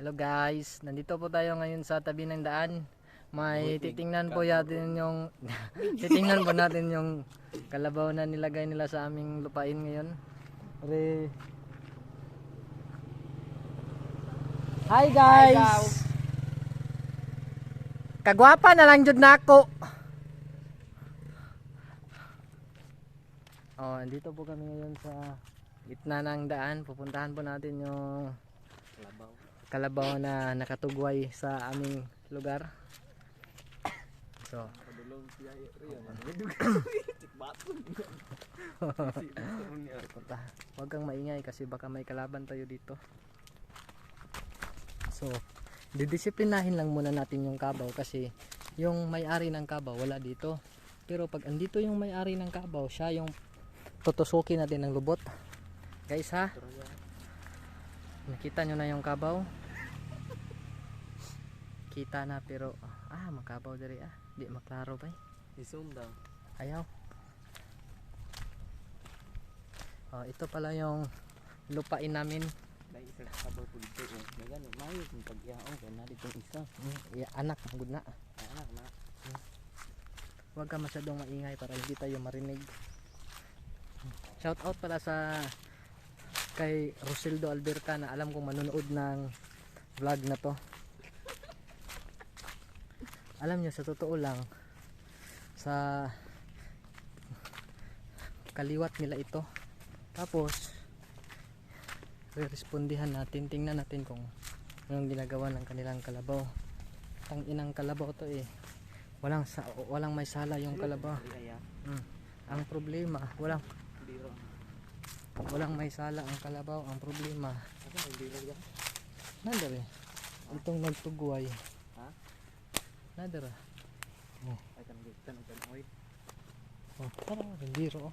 Hello guys, nandito po tayo ngayon sa tabi ng daan. May titingnan po natin yung titingnan po natin yung kalabaw na nilagay nila sa aming lupain ngayon. Re. Hi guys. Kagwapa na lang jud nako. Oh, andito po kami ngayon sa gitna ng daan. Pupuntahan po natin yung kalabaw na nakatugway sa aming lugar. So, huwag kang maingay kasi baka may kalaban tayo dito. So, didisiplinahin lang muna natin yung kabaw kasi yung may-ari ng kabaw wala dito. Pero pag andito yung may-ari ng kabaw, siya yung tutusukin natin ng lubot. Guys ha, nakita nyo na yung kabaw. Kita na pero makabaw dari di maklaro ba? I-zoom daw. Ayaw. Ito pala yung lupain namin. Dahil isa kabaw po dito. May mayo kung pag-ihaon ka na dito isa. Anak, good na. Anak na. Huwag ka masyadong maingay para hindi tayo marinig. Shout out pala sa kay Rosildo Alberca na alam kong manonood ng vlog na to. Alam nyo, sa totoo lang, sa kaliwat nila ito. Tapos re-respondihan natin, tingnan natin kung anong ginagawa ng kanilang kalabaw. Tang inang kalabaw to eh. Walang may sala yung kalabaw. Ang problema, walang may sala ang kalabaw. Ang problema nadari itong nagtugway. Nadara para rendiro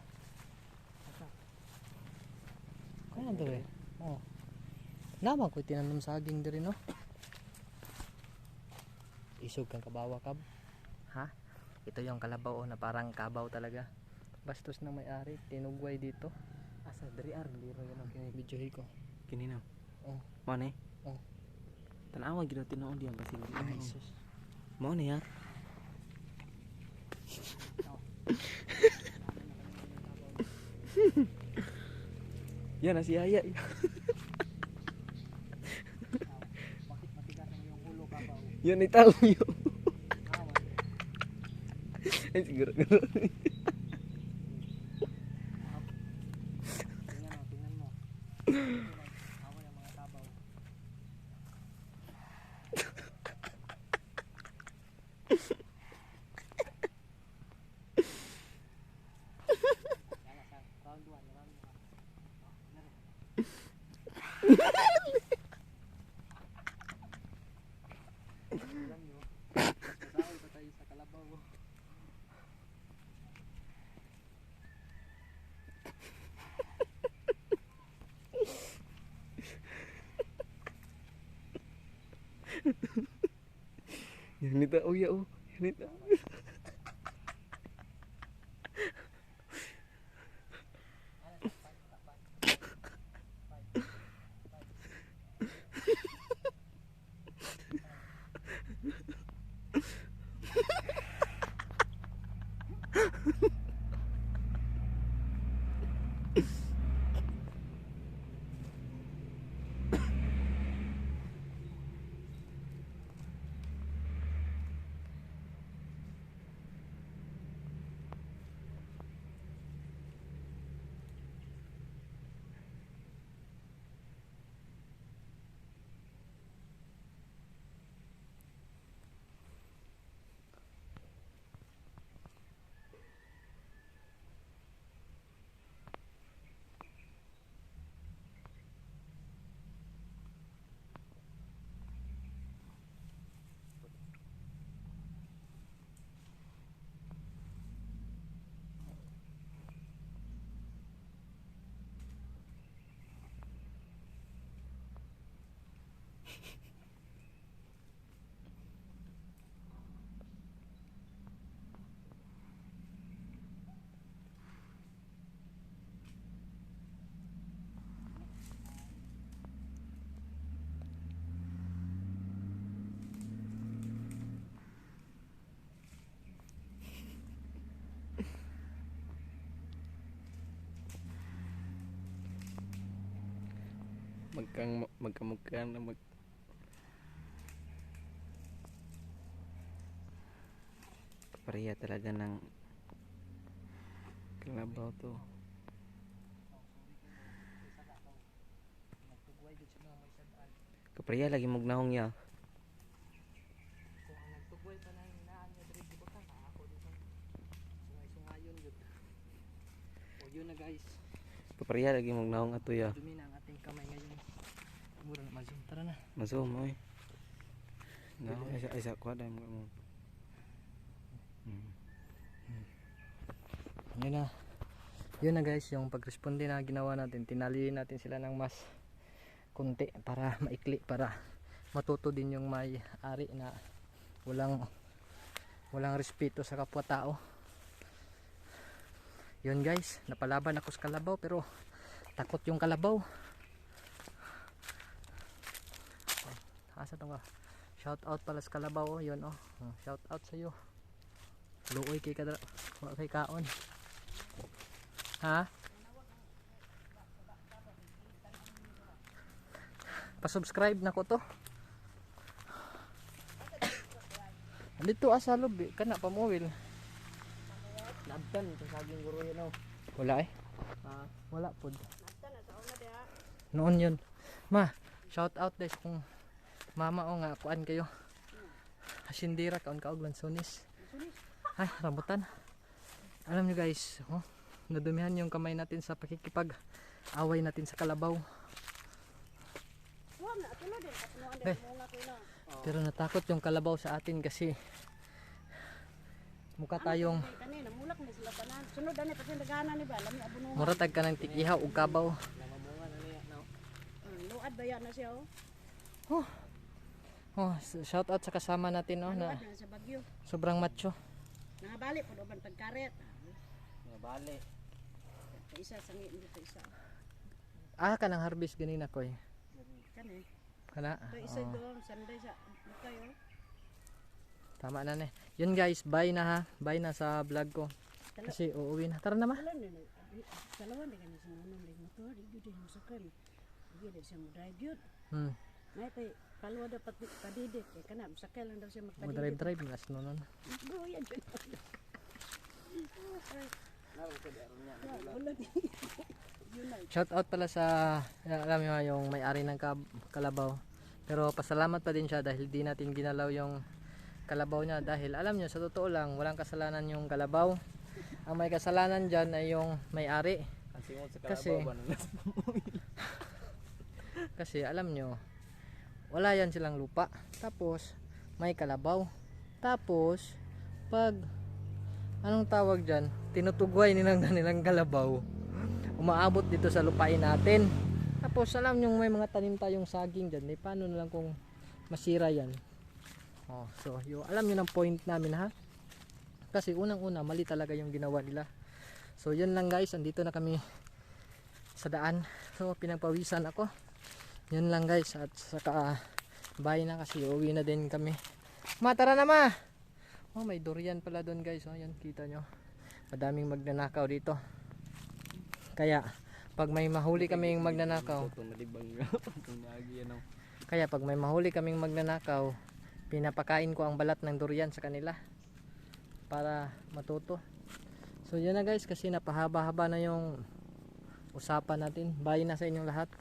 kaya nadari naman ko tinanom saging diri no. Isog kang kabawa kab ha. Ito yung kalabaw na parang kabaw talaga. Bastos na may-ari tinugway dito. Asa dari rendiro yan ang Videohi ko. kinina. Mo ni? Tanawa gid tinuod diyan kasi. Ay sus. Mo ni ya. Yan na si Aya. Bakit matigas yung ulo kabaw? Yan itaw yun. Ay siguro. Tingnan mo. Awa yung mga kabaw. Sasaway pa tayo sa kalabaw. Yan ita ya oh. Yan ita. Magkamukha na Kapareha talaga ng kalabaw to. Kapareha lagi magnahong ya. Kung ang nagtugway pa nang inaan niya diri di ba ka ako dito. Sungay-sungayon jud. O yun na guys. Kapareha lagi magnahong ato ya. Dumi na ang ating kamay ngayon. Mura na mazum. Tara na. Masum oy. No, isa kuha dai mo. Yun na. Yun na guys, yung pagresponde na ginawa natin. Tinali natin sila ng mas kunti para maikli, para matuto din yung may-ari na walang respeto sa kapwa-tao. Yun guys, napalaban ako sa kalabaw pero takot yung kalabaw. Asa to nga? Shout out pala sa kalabaw, yun oh. Shout out sa iyo. Luoy kay kadra, wa kay kaon. Ha? Pa-subscribe na ko to. Dito asa lobby kana pamuwil. Nabtan to saging guro yun oh. Wala eh. Wala pod. Noon yun. Ma, shout out des kung mama o nga kuan kayo. Hasindira kaon kaog lansonis. Ay, rambutan. Alam niyo guys, oh, nadumihan yung kamay natin sa pakikipag away natin sa kalabaw. Pero natakot yung kalabaw sa atin kasi mukha tayong muratag ka ng tikihaw ug kabaw. Luad ba yan na siya Oh, shout out sa kasama natin no na Luad na sa Bagyo. sobrang macho. Nangabali po doon pagkaret. Nabali. Isa sangit dito isa. Kanang harvest ganina koy. Kani. Kana. Ito isa doon sanday sa kayo. Tama na ne. Yun guys, bye na ha. Bye na sa vlog ko. Kasi uuwi na. Tara na ma. Salawan din kani sa nunong din motor, di gyud mo sakay. Di gyud siya mo drive gyud. Nay tay kalwa daw padidit kay kana sakay lang daw siya Mo magpadidit. drive nas nonon. Go yan. Shout out pala sa alam niyo yung may-ari ng kalabaw. Pero pasalamat pa din siya dahil di natin ginalaw yung kalabaw niya dahil alam niyo sa totoo lang walang kasalanan yung kalabaw. Ang may kasalanan diyan ay yung may-ari. Kasi kasi alam nyo wala yan silang lupa tapos may kalabaw tapos pag anong tawag dyan tinutugway nilang kalabaw umaabot dito sa lupain natin tapos alam nyo may mga tanim tayong saging dyan paano na lang kung masira yan so alam nyo ng point namin ha kasi unang una mali talaga yung ginawa nila so yun lang guys andito na kami sa daan so pinagpawisan ako yun lang guys at saka bye na kasi uwi na din kami tara na ma may durian pala doon guys yan kita nyo madaming magnanakaw dito kaya pag may mahuli kaming magnanakaw pinapakain ko ang balat ng durian sa kanila para matuto so yun na guys kasi napahaba-haba na yung usapan natin bye na sa inyong lahat